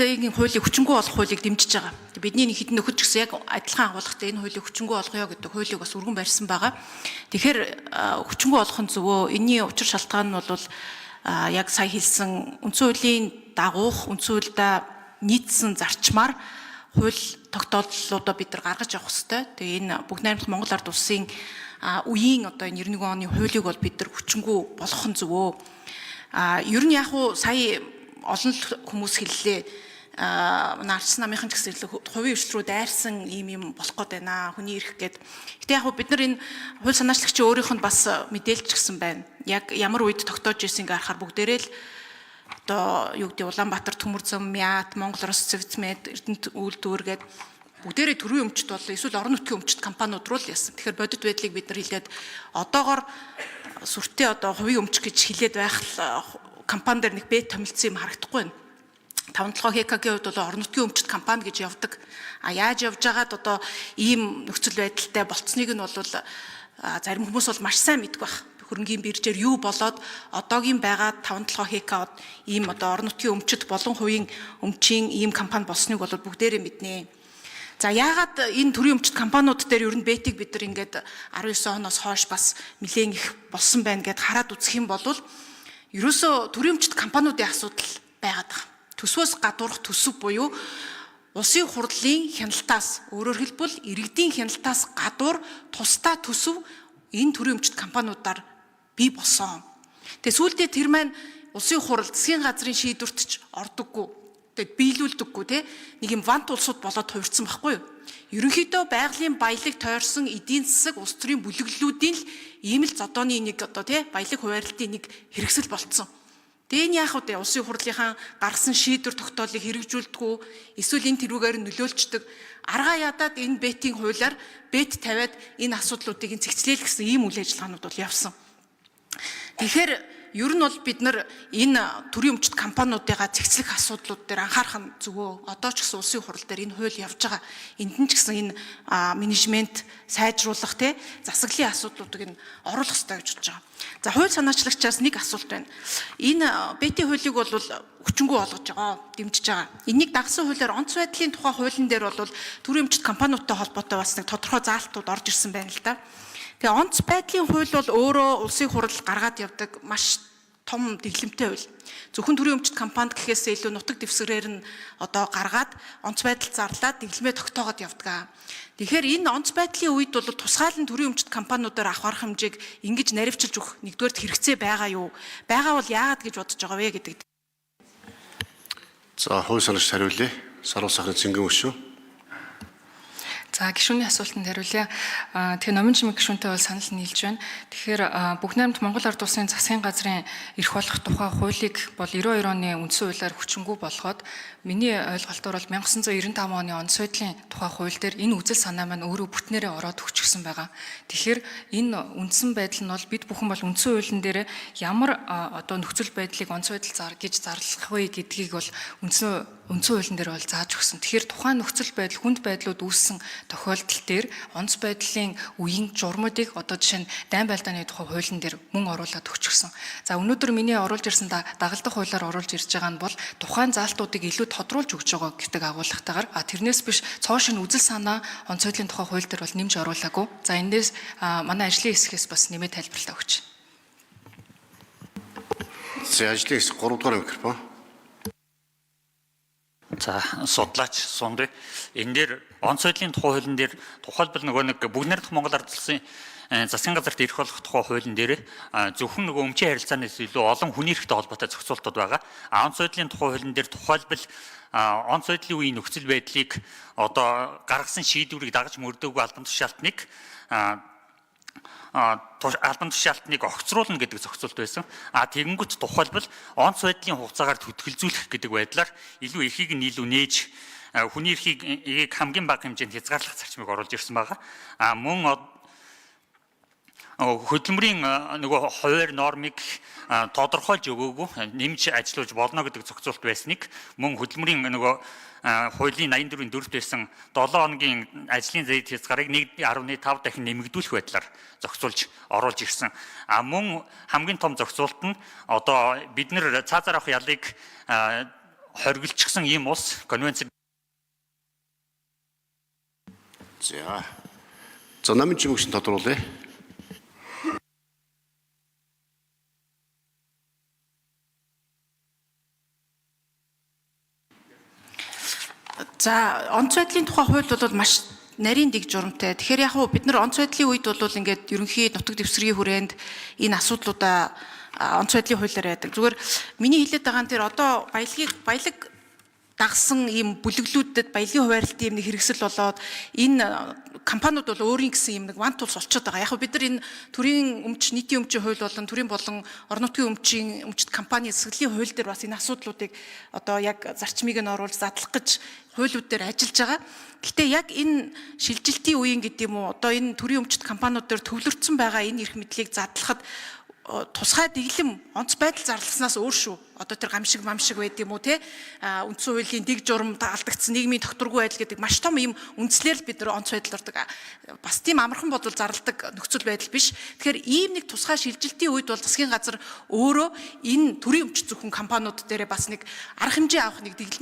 БТ-ийн хуулийг хүчингү олох хуулийг дэмжиж байгаа. Бидний нэг хэдэн нөхөд ч гэсэн яг адилхан агуулгатай энэ хуулийг хүчингү олгоё гэдэг хуулийг бас өргөн барьсан байгаа. Тэгэхээр хүчингү олох нь зөвөө. Энийний учир шалтгаан нь бол яг сая хэлсэн үндсэн хуулийн дагуух үндсэн хуульдаа нийцсэн зарчмаар хууль тогтооллуудаа бид нар гаргаж явах хэрэгтэй. Тэгээ энэ Бүгд найрамдах Монгол Ард Улсын үеийн одоо энэ 91 оны хуулийг бол бид нар хүчингү болгох нь зөвөө. Ер нь яг уу сая олон л хүмүүс хэллээ. Манай арчсан намынхан ч гэсэн хэллээ, хувийн хвшил рүү дайрсан ийм юм болох гээд байна. Хүний эрх гээд. Гэтэ яг уу бид нар энэ хууль санаачлагчийн өөрийнх нь бас мэдээлж гисэн байна. Яг ямар үед тогтоож ирсэн ингээ харахаар бүгдээрээ л одоо юу гэдэг Улаанбаатар Төмөрзөн, МЯТ, Монгол Россоцветмет, Эрдэнэт үйлдвэр гээд бүгдээрээ төрийн өмчт бол эсвэл орон нутгийн өмчт компаниуд руу л ясан. Тэгэхээр бодит байдлыг бид нар хэлээд одоогор сүртэй одоо хувийн өмч гэж хэлээд байх л компани дээр нэг бэт томилцсон юм харагдахгүй байна. 5 7 ХК-гийн хувьд бол орон нутгийн өмчт компани гэж явдаг. А яаж явж байгаад одоо ийм нөхцөл байдалтай болцсныг нь бол зарим хүмүүс бол маш сайн мэддэг байх. Хөрөнгийн биржээр юу болоод одоогийн байгаа 5 7 ХК ийм одоо орон нутгийн өмчт болон хувийн өмчийн ийм компани болсныг бол бүгдээрээ мэднэ. За, яагаад энэ төрийн өмчт компаниуд дээр ер нь бэтийг бид нар ингээд 19 оноос хойш бас нэлээн их болсон байна гэд хараад үзэх юм бол ерөөсөө төрийн өмчт компаниудын асуудал байгаад байгаа. Төсвөөс гадуурх төсөв буюу улсын хурлын хяналтаас, өөрөөр хэлбэл иргэдийн хяналтаас гадуур тусдаа төсөв энэ төрийн өмчт компаниудаар бий болсон. Тэгээ сүүлдээ тэр маань улсын хурал, засгийн газрын шийдвэрт ч ордоггүй. Тэгээд биелүүлдэггүй те, нэг юм вант улсууд болоод хувирсан байхгүй юу? Ерөнхийдөө байгалийн баялаг тойрсон эдийн засаг улс төрийн бүлэглэлүүдийн л ийм л зодооны нэг одоо те баялаг хуваарлтын нэг хэрэгсэл болцсон. Тэгээ энэ яах вэ? Улсын хурлынхаа гаргасан шийдвэр тогтоолыг хэрэгжүүлдэггүй, эсвэл энэ тэрүүгээр нөлөөлчдөг. Аргаа ядаад энэ бэтийн хуулиар бет тавиад энэ асуудлуудыг цэгцлээл гэсэн ийм үйл ажиллагаанууд бол явсан. Тэгэхээр ер нь бол бид нар энэ төрийн өмчт компаниудыгаа цэгцлэх асуудлууд дээр анхаарах нь зөвөө. Одоо ч гэсэн улсын хурал дээр энэ хууль явж байгаа. Энд нь ч гэсэн энэ менежмент сайжруулах те засаглалын асуудлуудыг нь оруулах хэрэгтэй гэж бодож байгаа. За, хууль санаачлагчаас нэг асуулт байна. Энэ БТ хуулийг бол хүчингү олгож байгаа, дэмжиж байгаа. Энийг дагсан хуулиар онц байдлын тухай хуулийн дээр бол төрийн өмчт компаниудтай холбоотой бас нэг тодорхой заалтууд орж ирсэн байна л да. Тэгээ онц байдлын хууль бол өөрөө улсын хурал гаргаад явдаг маш том дэглэмтэй хууль. Зөвхөн төрийн өмчт компанид гэхээсээ илүү нутаг дэвсгэрээр нь одоо гаргаад онц байдал зарлаад дэглэмээ тогтоогод явдаг. Тэгэхээр энэ онц байдлын үед бол тусгаалan төрийн өмчт компаниудаар авах арга хэмжээг ингэж наривчилж өгөх нэгдүгээрт хэрэгцээ байгаа юу? Байгаа бол яагаад гэж бодож байгаа вэ гэдэг. За, хууль санаач хариулъя. Саруул сайхны цэнгэн өшөө. За, гишүүний асуултанд хариулъя. Тэгэхээр номын чимэг гишүүнтэй бол санал нийлж байна. Тэгэхээр Бүх найрамд Монгол Ард Улсын засгийн газрын эрх болох тухай хуулийг бол 92 оны үндсэн хуулиар хүчингү болгоод, миний ойлголтоор бол 1995 оны онц байдлын тухай хууль дээр энэ үзэл санаа маань өөрөө бүтнээрээ ороод өгчихсөн байгаа. Тэгэхээр энэ үндсэн байдал нь бол бид бүхэн бол үндсэн хуулийн дээр ямар одоо нөхцөл байдлыг онц байдал зар гэж зарлах вэ гэдгийг бол үндсэн үндсэн хуулийн дээр бол зааж өгсөн. Тэгэхээр тухайн нөхцөл байдал, хүнд байдлууд үүссэн тохиолдол дээр онц байдлын үеийн журмуудыг одоо жишээ нь дайн байлдааны тухай хуулийн дээр мөн оруулаад өгчихсөн. За, өнөөдөр миний оруулж ирсэн дагалдах хуулиар оруулж ирж байгаа нь бол тухайн заалтуудыг илүү тодруулж өгч байгаа гэдэг агуулгатайгаар, тэрнээс биш цоо шинэ үзэл санаа онц байдлын тухай хууль дээр бол нэмж оруулаагүй. За, эндээс манай ажлын хэсгээс бас нэмээд тайлбарлаа өгч. За, ажлын хэсэг 3 дугаар микрофон. За, судлаач Сунди, энэ дээр онц байдлын тухай хуулийн дээр тухайлбал нөгөө нэг Бүгд найрамдах Монгол Ард Улсын засгийн газарт эрх болох тухай хуулийн дээр зөвхөн нөгөө өмчийн харилцаанаас илүү олон хүний эрхтэй холбоотой зохицуултууд байгаа. А онц байдлын тухай хуулийн дээр тухайлбал онц байдлын үеийн нөхцөл байдлыг одоо гаргасан шийдвэрийг дагаж мөрдөөгүй албан тушаалтныг албан тушаалтныг огцруулна гэдэг зохицуулт байсан. А тэгэнгүүт тухайлбал онц байдлын хугацаагаар түтгэлзүүлэх гэдэг байдлаар илүү эрхийг нь илүү нээж, хүний эрхийг хамгийн бага хэмжээнд хязгаарлах зарчмыг оруулж ирсэн байгаа. А мөн хөдөлмөрийн нөгөө хуваар нормыг тодорхойлж өгөөгүй, нэмж ажиллуулж болно гэдэг зохицуулт байсныг мөн хөдөлмөрийн нөгөө хуулийн 84-ийн 4-т байсан 7 хоногийн ажлын зайд хязгаарыг 1.5 дахин нэмэгдүүлэх байдлаар зохицуулж оруулж ирсэн. А мөн хамгийн том зохицуулт нь одоо бид нэр цаазаар авах ялыг хоригдчихсан ийм улс конвенц За. За намын чимэгшин тодруулъя. За, онц байдлын тухай хууль бол маш нарийн дэг журамтай. Тэгэхээр яг хуу бид нар онц байдлын үед бол ингээд ерөнхий нутаг дэвсгэрийн хүрээнд энэ асуудлуудаа онц байдлын хуулиар яадаг. Зүгээр миний хэлээд байгаа нь тэр одоо баялагийг баялаг дагсан ийм бүлэглүүдэд баялагын хуваарлтын ийм нэг хэрэгсэл болоод энэ компаниуд бол өөрийн гэсэн ийм нэг ван тулс болчиход байгаа. Яг бид нар энэ төрийн өмч, нийтийн өмчийн хууль болон төрийн болон орон нутгийн өмчийн өмчт компани засаглалын хууль дээр бас энэ асуудлуудыг одоо яг зарчмыг нь оруулж задлах гэж хуулиуд дээр ажиллаж байгаа. Гэтэ яг энэ шилжилтийн үеийн гэдэг юм уу одоо энэ төрийн өмчт компаниуд дээр төвлөрсөн байгаа энэ эрх мэдлийг задлахад тусгай дэглэм онц байдал зарласнаас өөр шүү. Одоо тэр гамшиг мамшиг байд юм уу те үндсэн хуулийн дэг журам алдагдсан нийгмийн тогтворгүй байдал гэдэг маш том ийм үндслээр л бид нар онц байдал ордог. Бас тийм амархан бодвол зарладаг нөхцөл байдал биш. Тэгэхээр ийм нэг тусгай шилжилтийн үед бол засгийн газар өөрөө энэ төрийн өмч зөвхөн компаниуд дээрээ бас нэг арга хэмжээ авах нэг дэглэмийн